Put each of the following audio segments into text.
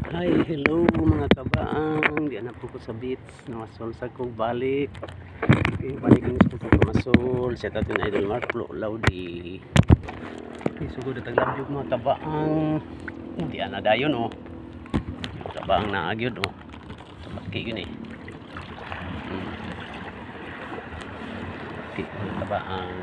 Hi, hello mga kabaang. Di na po ko sa beach. Namasol sa kong balik. Okay, balik ni sa kong masol. Shout out ni Idol Mark Flo Laudi. Okay, sugod na taglabyog mga kabaang. Di ana dayon oh. Kabaang naagyod oh. Tabaki yun eh. Okay, mga kabaang.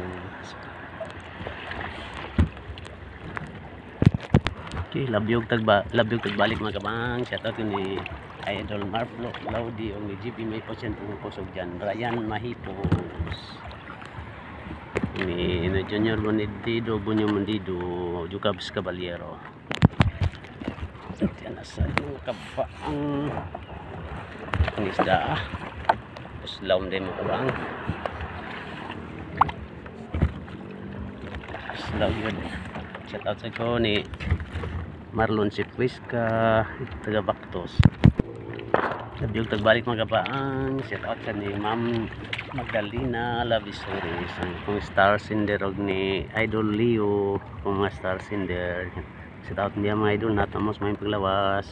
Okay, labyog tagbalik mga kabaang. Shout out ni Idol Marflo Laudi o ni GB May Posyan Pumupusog dyan. Brian Mahipos. Ni Junior Bonedido, Bunyo Mondido, Jukabs Caballero. Yan nasa yung kabaang ang isda ah. Uslawm din mga kabaang. Uslaw yun. Shout out sa ko ni Marlon Sipwiska, taga Baktos. Labyog tagbalik mga kabaang. Shout out sa ni Ma'am Magdalena Lavisores, ang kong star sender og ni Idol Leo, kung mga star sender. Shout out niya mga idol, natamos may paglawas.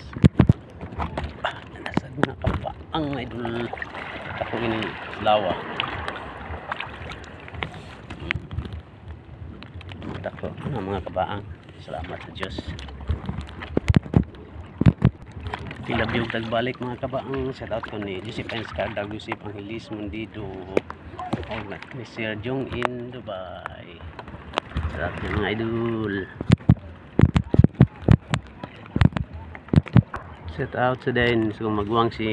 Ah, nasad mga kabaang idol. Ako ini lawa. Dako na mga kabaang. Salamat sa Diyos. Tilabyog tagbalik mga kabaang. Shout out ko ni Joseph Scardag, Joseph Angelis Mundido, ni Sir Jong in Dubai. Shout out mga idol. Shout out sa din so magwang si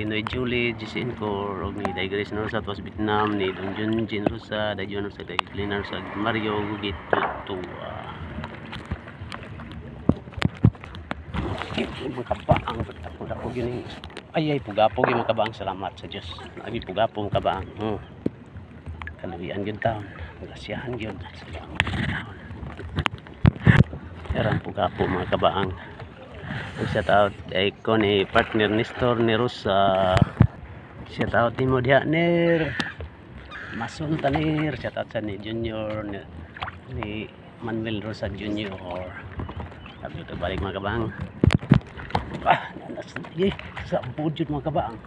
Noy Julie Gisencor og ni Day Grace Rosa Tuas Vietnam, ni Don Jun Jin Rosa, Day Jun Rosa, Day Cleaner sa Mario Gugit Tutua. Mga kabaang dako yun ay pugapog yung mga kabaang. Salamat sa Diyos. Lagi pugapog mga kabaang. Oh. Kaluwian yun taon. Grasyahan yun. Salamat taon. Erang pugapo mga kabaang. Shout out ay ko ni partner Nestor ni Rosa. Shout out ni mo diha ner. Mason Tanir. Shout out sa ni Junior ni Manuel Rosa Junior. Sabi ito balik mga kabaang. Ah, sa budget mga kabaang.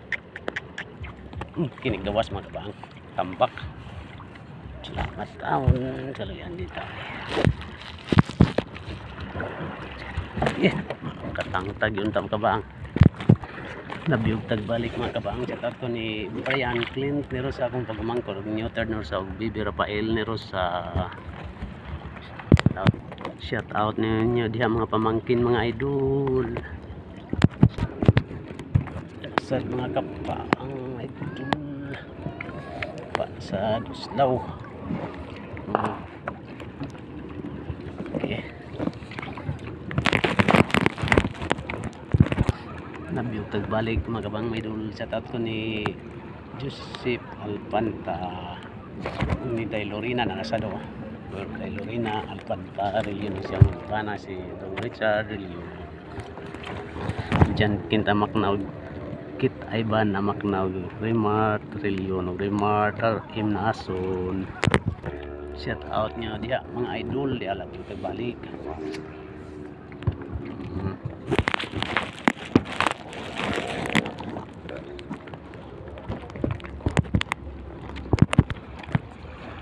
Kinig gawas mga kabaang. Tambak. Salamat taon. Kaluyan dito. Yeah. Katangtag yun tam kabaang. Labyog tagbalik mga kabaang. Shout out ko ni Brian Clint ni Rosa akong pagmangkol. Newton ni Rosa. Bibi Rafael ni Rosa. Shout out ninyo diha mga pamangkin mga idol. Sa mga kapaang idol pa sa Duslaw. Okay. Labyog tagbalik mga kabaang idol. Shout out ko ni Joseph Alpanta ni Dailorina na nasa do. Dailorina Alpanta yun siyang pana si Don Richard yun. Diyan kinta maknaw Kit Ivan na maknaw Remar Trillion Remar RM na ason. Shout out nyo diha mga idol diha labyog tagbalik.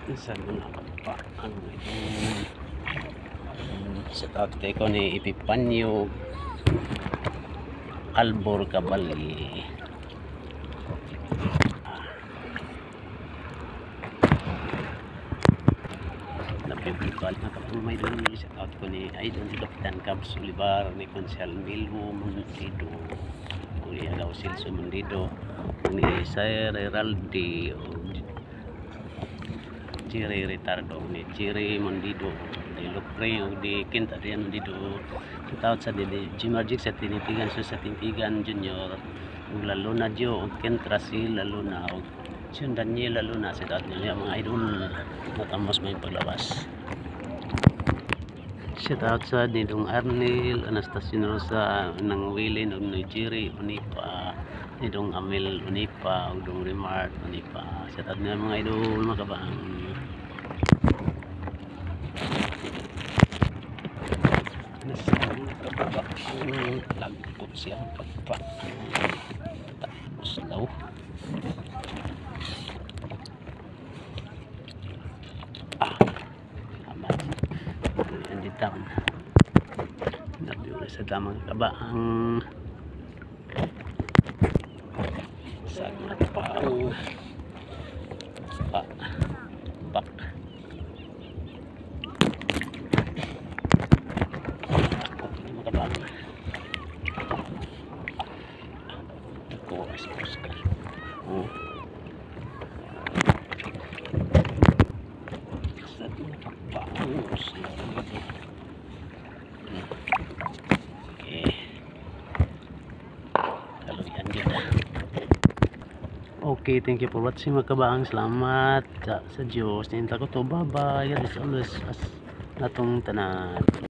Isa mga kabaang idol. Shout out kay ko ni Epipanyo Albor Cabali. Napibibal na kapag idol. Shout out ko ni Idol si Kapitan Cabs Olivar, ni Consel Milwo Mondido, ni Agaw Silso Mondido, ni Sir Heraldi, Chiri Ritardo, ni Chiri Mondido, ni Lucre, o di Kent Adrian Mondido. Shout out sa di Jimarjik sa Tinitigan, so sa Tintigan Junior, ug Laluna Jo, ug Kent Rasil Laluna, ug Sean Daniel Laluna. Shout out niya mga idol. Natamos may paglabas. Shout out sa Nidong Arnel, Anastasio Rosa, nang Wilin, ug ni Jerry Unipa, Nidong Amel Unipa, ug Dong Remart Unipa. Shout out niya mga idol, mga kabaang. Nasa mga kabaang Lagkot siya pagpa. Tapos daw. Ah, salamat. Ayan down. Nabiyo sa tamang kabaang. Sa mga kabaang. Pa. Pak. Takot mga kabaang. Ako, Oscar. Oh. Sa mga kabaang. Okay. Kaluyan yun. Okay, thank you for watching, mga kabaang. Salamat sa Diyos. Ninta ko to. Bye-bye. God is always as natong tanan.